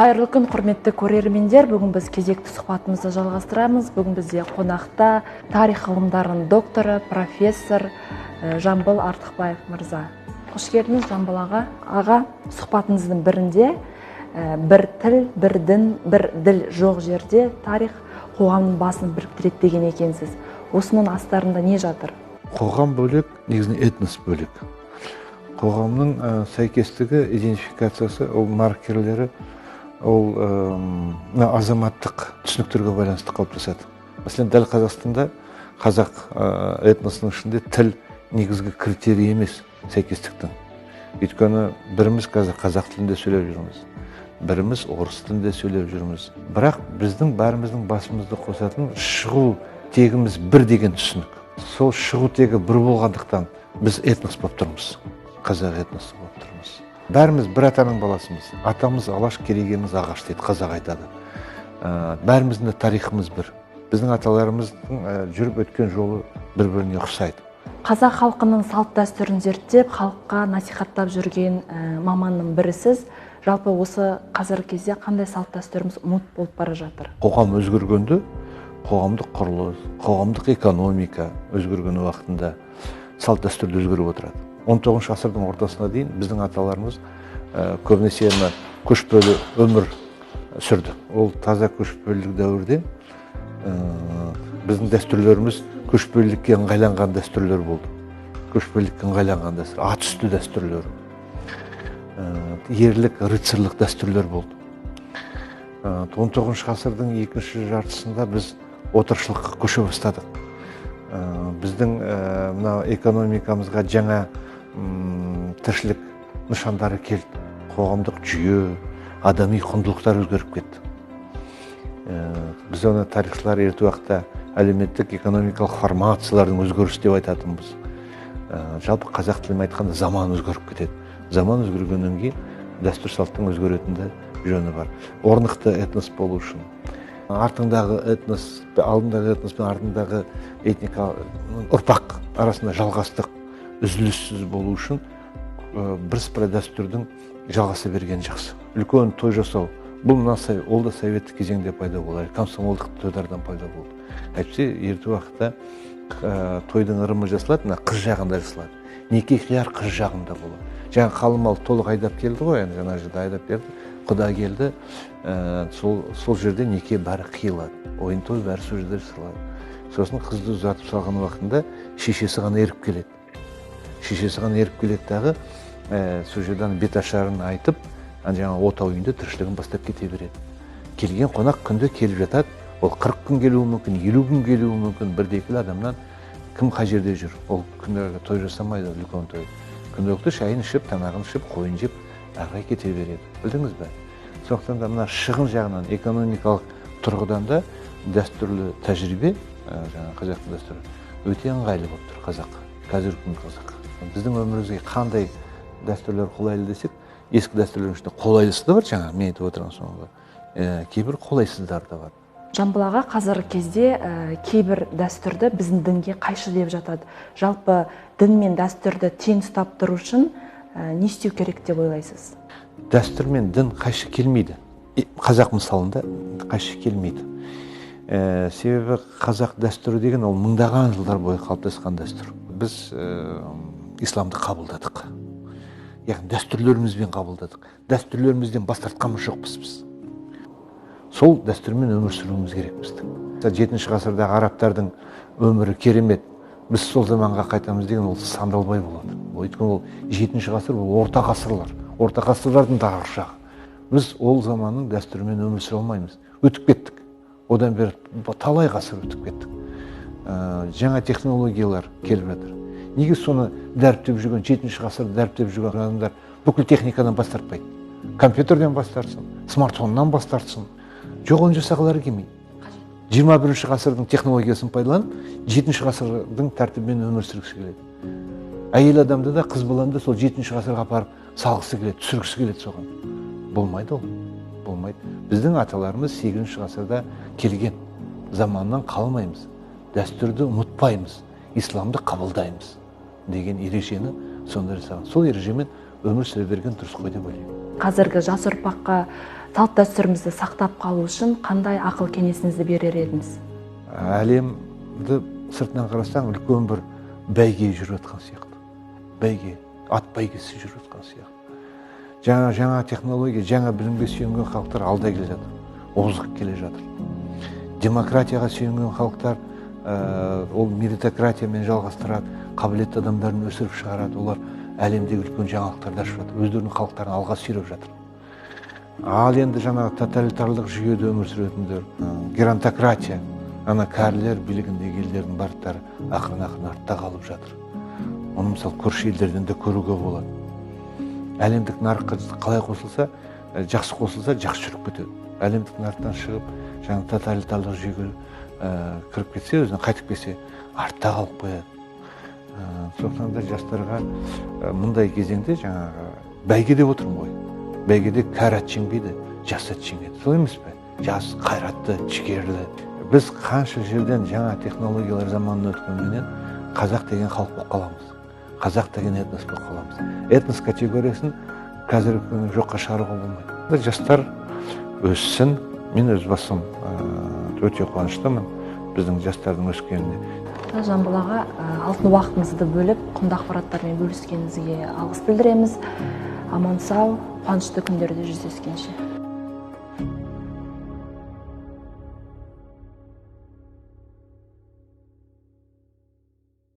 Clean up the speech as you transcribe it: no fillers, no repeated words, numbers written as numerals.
Қайырлы күн, құрметті көрермендер. Бүгін біз кезекті сұхбатымызды жалғастырамыз. Бүгін бізде қонақта тарих ғылымдарының докторы, профессор Жамбыл Артықбаев мырза. Қош келдіңіз, Жамбыл аға. Аға, сұхбатыңыздың бірінде бір тіл, бір дін, бір діл жоқ жерде тарих қоғамның басын біріктіреді деген екенсіз. Осының астарында не жатыр? Қоғам бөлек, негізінен этнос бөлек. Қоғамның сәйкестігі, идентификациясы, ол маркерлері, ол азаматтық түсініктерге байланысты қалыптасады. Мәселен, дәл Қазақстанда қазақ этносының ішінде тіл негізгі критерий емес сәйкестіктің. Өйткені біріміз қазір қазақ тілінде сөйлеп жүрміз, біріміз орыс тілінде сөйлеп жүрміз. Бірақ біздің бәріміздің басымызды қосатын шығу тегіміз бір деген түсінік. Сол шығу тегі бір болғандықтан біз этнос болып тұрмыз, қазақ этносы болып тұрмыз. Бәріміз бір атаның баласымыз. Атамыз алаш, керегеміз ағаш дейді қазақ айтады. Бәріміздің де тарихымыз бір. Біздің аталарымыздың жүріп өткен жолы бір-біріне ұқсайды. Қазақ халқының салт дәстүрін зерттеп, халыққа насихаттап жүрген маманның бірісіз. Жалпы осы қазіргі кезде қандай салт дәстүріміз ұмыт болып бара жатыр? Қоғам өзгергенде, қоғамдық құрылыс, қоғамдық экономика өзгерген уақытында салт дәстүр де өзгеріп отырады. 19 ғасырдың ортасына дейін біздің аталарымыз көбінесе көшпелі өмір сүрді. Ол таза көшпелілік дәуірде біздің дәстүрлеріміз көшпелілікке ыңғайланған дәстүрлер болды. Көшпелілікке ыңғайланған дәстүр, ат үсті дәстүрлері, ерлік, рыцарлық дәстүрлер болды. 19 ғасырдың екінші жартысында біз отырықшылыққа көше бастадық. Біздің мына экономикамызға жаңа тіршілік нышандары келді. Қоғамдық жүйе, адами құндылықтар өзгеріп кетті. Біз оны тарихшылар ерте уақытта әлеуметтік экономикалық формациялардың өзгерісі деп айтатынбыз. Жалпы қазақ тілімен айтқанда заман өзгеріп кетеді. Заман өзгергеннен кейін дәстүр салттың өзгеретін де жөні бар. Орнықты этнос болу үшін артыңдағы этнос, алдындағы этнос пен артындағы этника ұрпақ арасында жалғастық үзіліссіз болу үшін бірсыпыра дәстүрдің жалғаса бергені жақсы. Үлкен той жасау, бұл мына ол да советтік кезеңде пайда болды, комсомолдық тойлардан пайда болды. Әйтпесе ерте уақытта тойдың ырымы жасалады, мына қыз жағында жасалады. Неке қияр қыз жағында болады. Жаңа қалың мал толық айдап келді ғой, енді жаңа жерде айдап берді, құда келді, сол жерде неке бәрі қиылады, ойын той бәрі сол жерде жасалады. Сосын қызды ұзатып салған уақытында шешесі ғана еріп келеді. Шешесі ғана еріп келеді дағы, сол жерде ана беташарын айтып, ана жаңа отау үйінде тіршілігін бастап кете береді. Келген қонақ күнде келіп жатады, ол 40 күн келуі мүмкін, 50 күн келуі мүмкін, бірде-екілі адамнан кім қай жерде жүр, ол күнделікті той жасамайды, үлкен той. Күнделікті шайын ішіп, тамағын ішіп, қойын жеп, әрі қарай кете береді. Білдіңіз бе? Сондықтан да мына шығын жағынан, экономикалық тұрғыдан да дәстүрлі тәжірибе, жаңа қазақтың дәстүрі өте ыңғайлы болып тұр қазаққа, қазіргі күнгі қазаққа. Біздің өмірімізге қандай дәстүрлер қолайлы десек, ескі дәстүрлердің ішінде қолайлысы да бар, жаңа мен айтып отырған соңғы, кейбір қолайсыздары да бар. Жамбыл аға, қазіргі кезде кейбір дәстүрді біздің дінге қайшы деп жатады. Жалпы дін мен дәстүрді тең ұстап тұру үшін не істеу керек деп ойлайсыз? Дәстүр мен дін қайшы келмейді. Қазақ мысалында қайшы келмейді. Себебі қазақ дәстүрі деген ол мыңдаған жылдар бойы қалыптасқан дәстүр. Біз исламды қабылдадық. Яғни дәстүрлерімізбен қабылдадық. Дәстүрлерімізден бас тартқан жоқпыз біз. Сол дәстүрмен өмір сүруіміз керек біздің. 7 ғасырдағы арабтардың өмірі керемет. Біз сол заманға қайтамыз деген ол сандалбай болады. Өйткені ол 7 ғасыр, ол орта ғасырлар. Орта ғасырлардың да ар жағы. Біз ол заманның дәстүрімен өмір сүре алмаймыз. Өтіп кеттік. Одан бері талай ғасыр өтіп кеттік. Жаңа технологиялар келіп жатыр. Неге соны дәріптеп жүрген, 7 ғасырды дәріптеп жүрген адамдар бүкіл техникадан бас тартпайды? Компьютерден бас тартсын, смартфоннан бас тартсын. Жоқ, оны жасағылары келмейді. 21 ғасырдың технологиясын пайдаланып, 7 ғасырдың тәртібімен өмір сүргісі келеді. Әйел адамды да, қыз баланы да сол 7 ғасырға апарып салғысы келеді, түсіргісі келеді соған. Болмайды ол, болмайды. Біздің аталарымыз 8 ғасырда келген. Заманнан қалмаймыз, дәстүрді ұмытпаймыз, исламды қабылдаймыз деген ережені сонда жасаған. Сол ережемен өмір сүре берген дұрыс қой деп ойлаймын. Қазіргі жас ұрпаққа Салт дәстүрімізді сақтап қалу үшін қандай ақыл кеңесіңізді берер едіңіз? Әлемді сыртынан қарасаң, үлкен бір бәйге жүріп жатқан сияқты. Бәйге, ат бәйгесі жүріп жатқан сияқты. Жаңа технология, жаңа білімге сүйенген халықтар алда келе жатыр, озық келе жатыр. Демократияға сүйенген халықтар, ол меритократиямен жалғастырады, қабілетті адамдарын өсіріп шығарады, олар әлемдегі үлкен жаңалықтарды ашып жатыр, өздерінің халықтарын алға сүйреп жатыр. Ал енді жаңағы тоталитарлық жүйеде өмір сүретіндер, геронтократия, ана кәрілер билігіндегі елдердің барлықтары ақырын-ақырын артта қалып жатыр. Оны мысалы көрші елдерден де көруге болады. Әлемдік нарыққа қалай қосылса, жақсы қосылса, жақсы жүріп кетеді. Әлемдік нарықтан шығып, жаңа тоталитарлық жүйеге кіріп кетсе, өзіне қайтып келсе, артта қалып қояды. Сондықтан да жастарға мұндай кезеңде жаңағы бәйге деп отырмын ғой. Бәйгеде кәрі ат жеңбейді, жас ат жеңеді. Солай емес пе? Жас, қайратты, жігерлі. Біз қанша жерден жаңа технологиялар заманына өткенменен қазақ деген халық болып қаламыз. Қазақ деген этнос болып қаламыз. Этнос категориясын қазіргі күні жоққа шығаруға болмайды. Жастар өссін. Мен өз басым өте қуаныштымын біздің жастардың өскеніне. Жамбыл аға, алтын уақытыңызды бөліп, құнды ақпараттармен бөліскеніңізге алғыс білдіреміз. Аман сау, қуанышты күндерде жүздескенше.